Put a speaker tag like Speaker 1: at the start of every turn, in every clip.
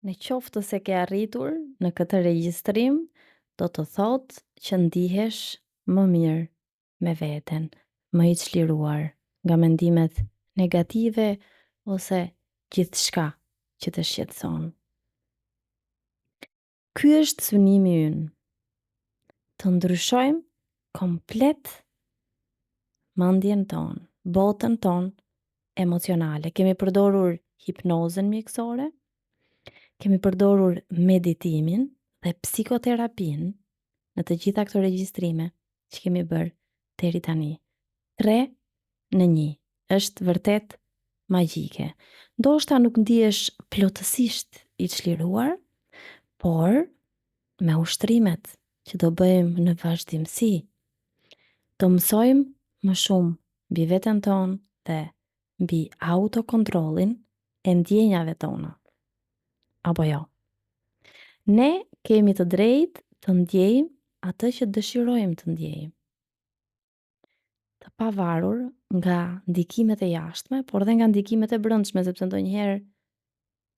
Speaker 1: Në qoftë se ke arritur në këtë regjistrim, do të thotë që ndihesh më mirë me veten, më i çliruar nga mendimet negative ose gjithçka që të shqetëson. Ky është synimi ynë. Të ndryshojmë komplet mendjen tonë, botën tonë emocionale. Kemi përdorur hipnozën mjekësore, kemi përdorur meditimin dhe psikoterapinë në të gjitha këto regjistrime që kemi bërë deri tani. 3 në 1. Është vërtet magjike. Ndoshta nuk ndihesh plotësisht i çliruar, por me ushtrimet që do bëjmë në vazhdimësi, do mësojmë më shumë mbi veten tonë dhe mbi autokontrollin e ndjenjave tona. Apo jo? Ne kemi të drejtë të ndjejmë atë që dëshirojmë të ndjejmë. Të pavarur nga ndikimet e jashtme, por dhe nga ndikimet e brendshme, sepse ndonjëherë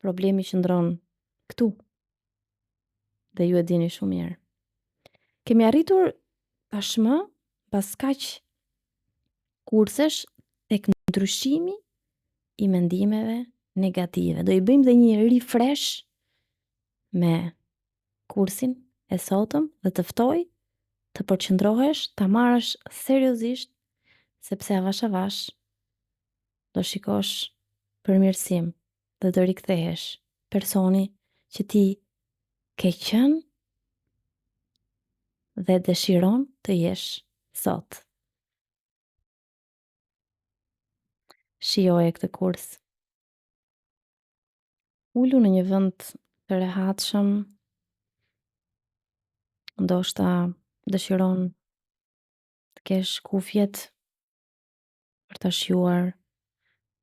Speaker 1: problemi qëndron këtu. Dhe ju e dini shumë mirë. Kemi arritur tashmë pas kaq kursesh tek ndryshimi i mendimeve negative. Do i bëjmë dhe një refresh me kursin e sotëm dhe të ftoj të përqendrohesh, ta marrësh seriozisht, sepse avash avash do shikosh përmirësim dhe do rikthehesh personi që ti ke qenë dhe dëshiron të jesh sot. Shijoje këtë kurs. Ulu në një vend të rehatshëm, ndoshta dëshiron të kesh kufjet për ta shijuar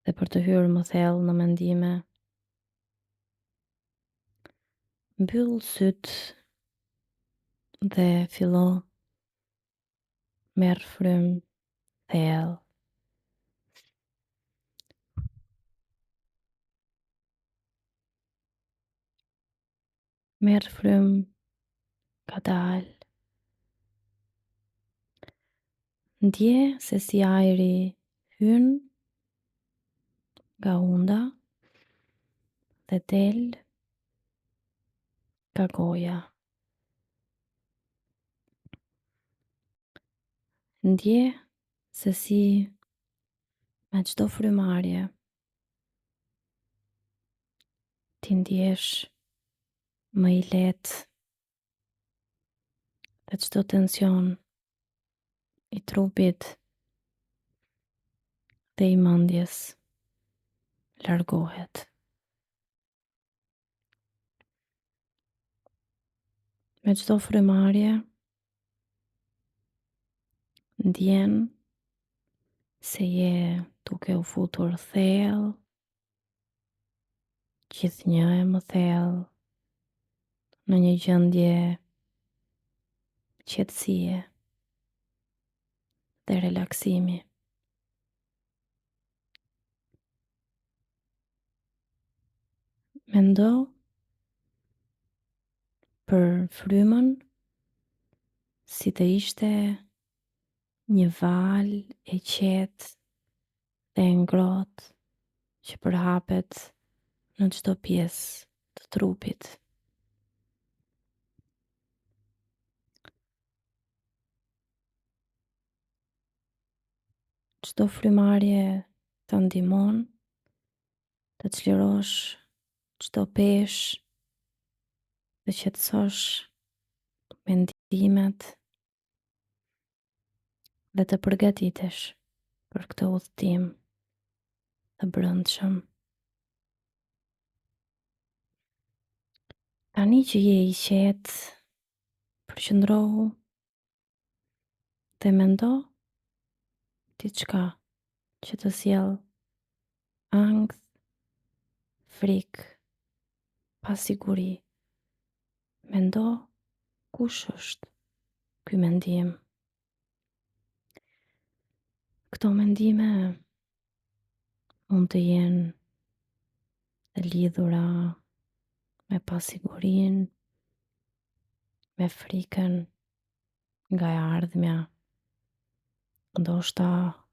Speaker 1: dhe për të hyrë më thellë në mendime. Mbyll sytë dhe fillo merr frymë thellë. Merr frymë ngadalë. Ndje se si ajri hyn nga hunda dhe del nga goja. Ndje se si me çdo frymëmarrje ti ndihesh më i lehtë dhe çdo tension i trupit dhe i mendjes largohet. Me çdo frymëmarrje ndjen se je duke u futur thellë, gjithnjë e më thellë në një gjendje qetësie dhe relaksimi. Mendo për frymën si të ishte një valë e qetë dhe e ngrohtë që përhapet në çdo pjesë të trupit. Çdo frymëmarrje të ndihmon të çlirosh çdo peshë, të qetësosh mendimet dhe të përgatitesh për këtë udhëtim të brendshëm. Tani që je i qetë, përqendrohu Dhe mendo diçka që të sjell ankth, frikë, pasiguri. Mendo kush është ky mendim. Këto mendime mund të jenë të lidhura. Me pasigurinë, me frikën nga e ardhmja, ndoshta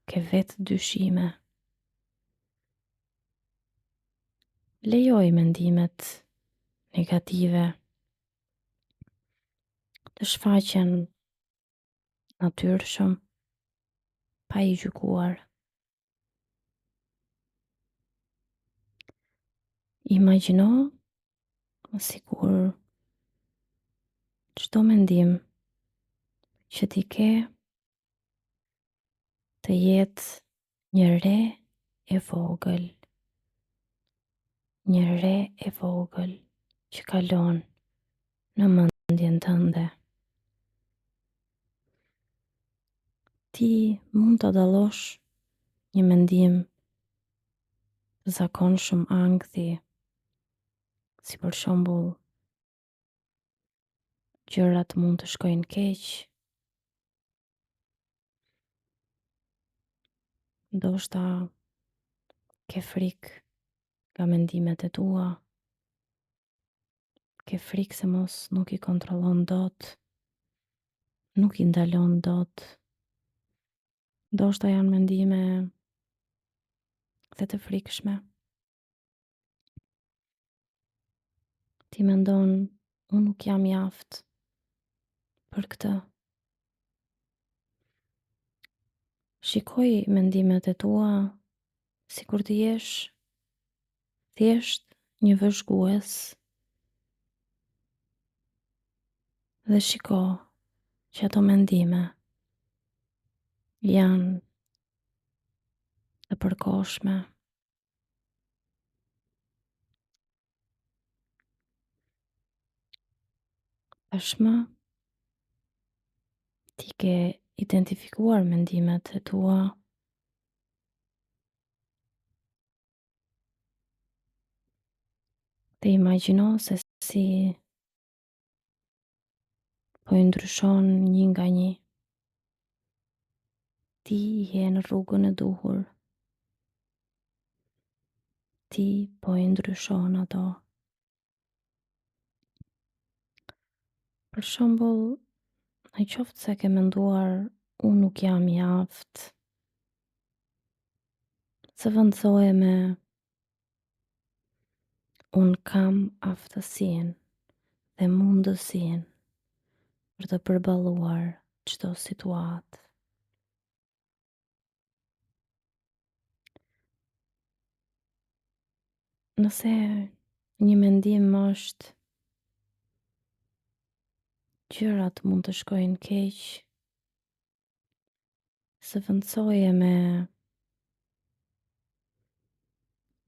Speaker 1: ke vetëdyshime. Lejoji mendimet negative të shfaqen natyrshëm pa i gjykuar. Imagjino sikur çdo mendim që ti ke të jetë një re e vogël, një re e vogël që kalon në mendjen tënde. Ti mund të dallosh një mendim të zakonshëm ankthi, si për shembull gjërat mund të shkojnë keq, Ndoshta ke frikë nga mendimet e tua, ke frikë se mos nuk i kontrollon dot, nuk i ndalon dot. Ndoshta janë mendime dhe të frikshme. Ti mendon, unë nuk jam i aftë për këtë. Shikoji mendimet e tua sikur të jesh thjesht një vëzhgues dhe shiko që ato mendime janë të përkohshme. Tashmë ti ke identifikuar mendimet e tua. Dhe imagjino se si po i ndryshon një nga një. Ti je në rrugën e duhur. Ti po i ndryshon ato. Për shembull, në qoftë se ke menduar unë nuk jam i aftë, zëvendësoje me unë kam aftësinë dhe mundësinë për të përballuar çdo situatë. Nëse një mendim është gjërat mund të shkojnë keq, zëvendësoje me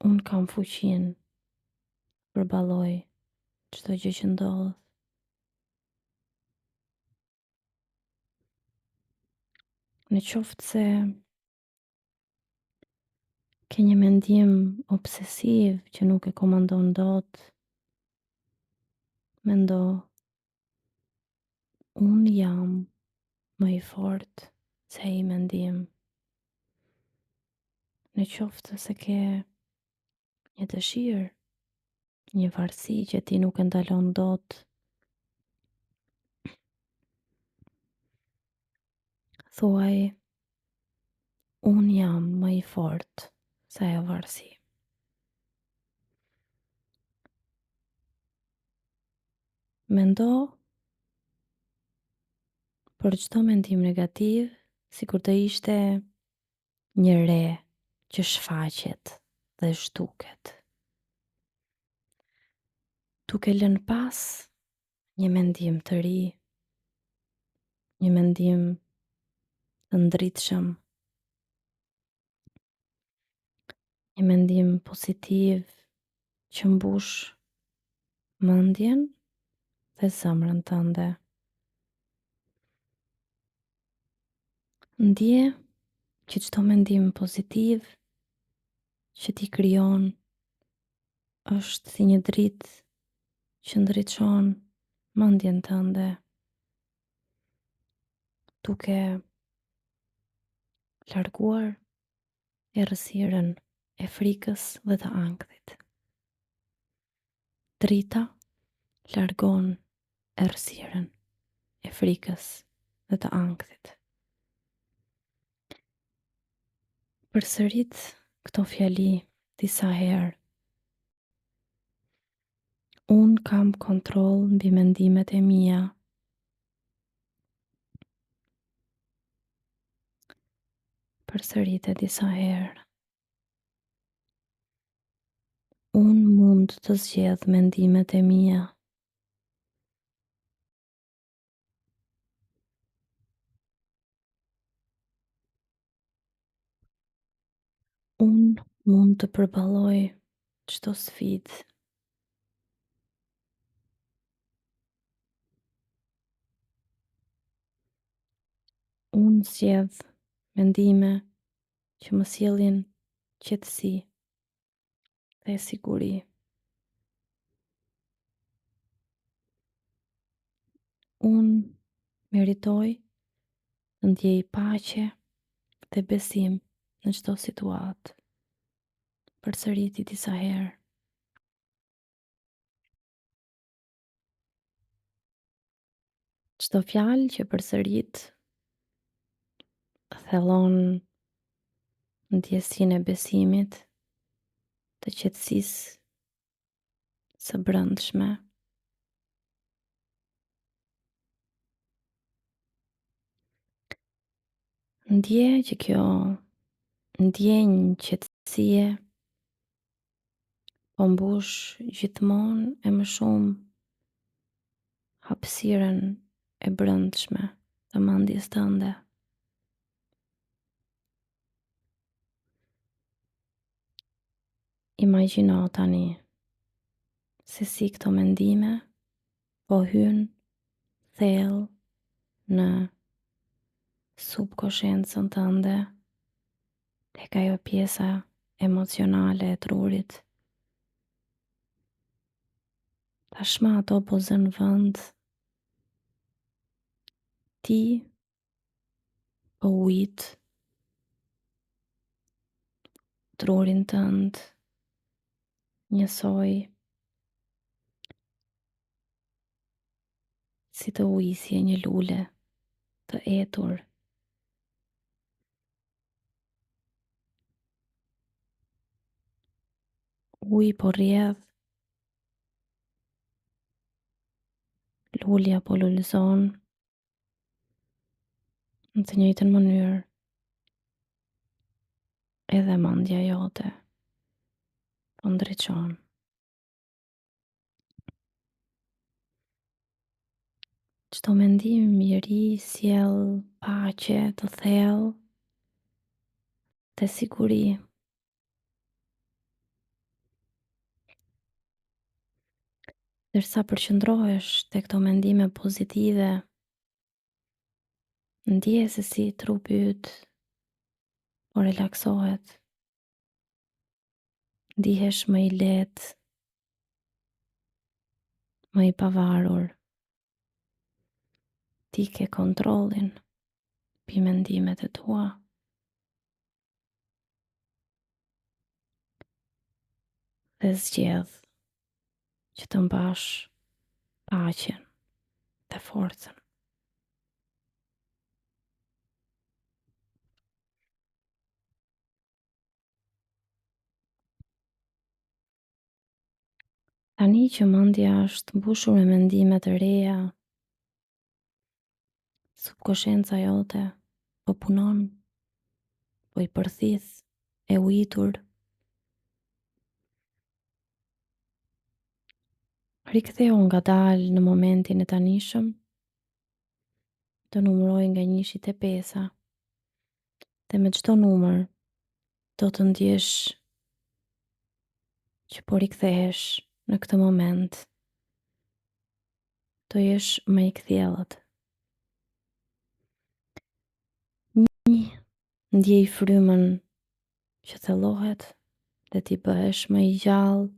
Speaker 1: unë kam fuqinë të përballoj çdo gjë që ndodh. Në qoftë se ke një mendim obsesiv që nuk e komandon dot, mendo, unë jam më i fortë se ai mendim. Në qoftë se ke një dëshirë, një varësi që ti nuk e ndalon dot, thuaj, unë jam më i fortë se ajo varësi. Mendo për çdo mendim negativ, sikur të ishte një re që shfaqet dhe zhduket. Duke lënë pas një mendim të ri, një mendim të ndritshëm, një mendim pozitiv që mbush mendjen dhe zemrën tënde. Ndje që çdo mendim pozitiv që ti krijon është si një dritë që ndriçon mendjen tënde, duke larguar errësirën e frikës dhe të ankthit. Drita. Largon errësirën e frikës dhe të ankthit. Përsërit këto fjali disa herë. Unë kam kontroll mbi mendimet e mia. Përsërite disa herë. Unë mund të zgjedh mendimet e mia. Unë mund të përballoj çdo sfidë. Unë zgjedh mendime që më sjellin qetësi dhe siguri. Unë meritoj të ndjej paqe dhe besim në çdo situatë. Përsëriti disa herë. Çdo fjalë që përsërit thellon ndjesinë e besimit, të qetësisë së brendshme. Ndje që kjo ndjenjë qetësie po mbush gjithmonë e më shumë hapësirën e brendshme të mendjes tënde. Imagjino tani se si këto mendime po hyjnë thellë në subkoshencën tënde, tek ajo pjesa emocionale e trurit. Tashmë ato po zënë vend. Ti po ujit trurin tënd njësoj si të ujisje një lule të etur. Uji po rrjedh, lulja po lulëzon, në të njëjtën mënyrë edhe mendja jote po ndriçon. Çdo mendim i ri sjell paqe të thellë dhe siguri. Ndërsa përqendrohesh te këto mendime pozitive, ndje se si trupi yt po relaksohet. Ndihesh më i lehtë, më i pavarur. Ti ke kontrollin mbi mendimet e tua. Dhe zgjedh që të mbash paqen dhe forcën. Tani që mendja është mbushur me mendime të reja, subkoshenca jote po punon, po i përthith e ujitur. Rikthehu ngadalë në momentin e tanishëm, do numëroj nga njëshi te pesa, dhe me çdo numër do të ndjesh që po rikthehesh në këtë moment. Do jesh më i kthjellët. Një, ndjej frymën që thellohet dhe ti bëhesh më i gjallë.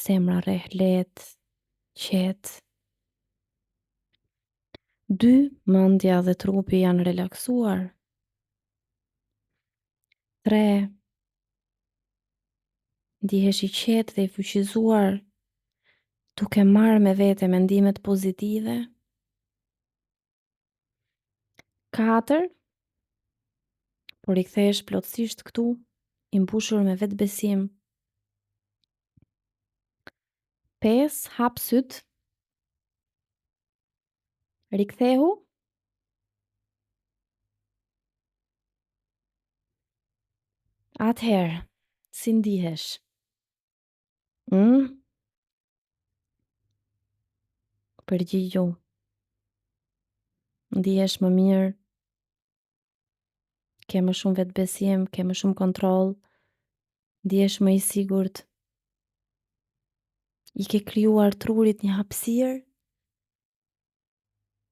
Speaker 1: Zemra rreh lehtë, qetë. Dy, mendja dhe trupi janë relaksuar. 3, ndihesh i qetë dhe i fuqizuar. Duke marrë me vete mendimet pozitive. 4. Po rikthehesh plotësisht këtu, i mbushur me vetëbesim. 5. Hap sytë. Rikthehu. Atëherë, si ndihesh? Mm? Përgjigju. Ndihesh më mirë? Ke më shumë vetëbesim, ke më shumë kontroll, ndihesh më i sigurt. I ke krijuar trurit një hapësirë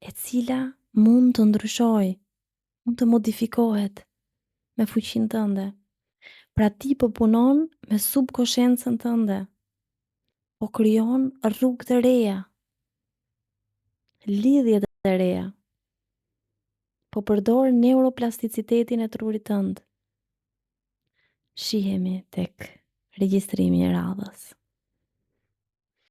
Speaker 1: e cila mund të ndryshojë, mund të modifikohet me fuqinë tënde. Pra ti po punon me subkoshencën tënde, po krijon rrugë të reja, lidhje të reja, po përdor neuroplasticitetin e trurit tënd. Shihemi tek regjistrimi i radhës.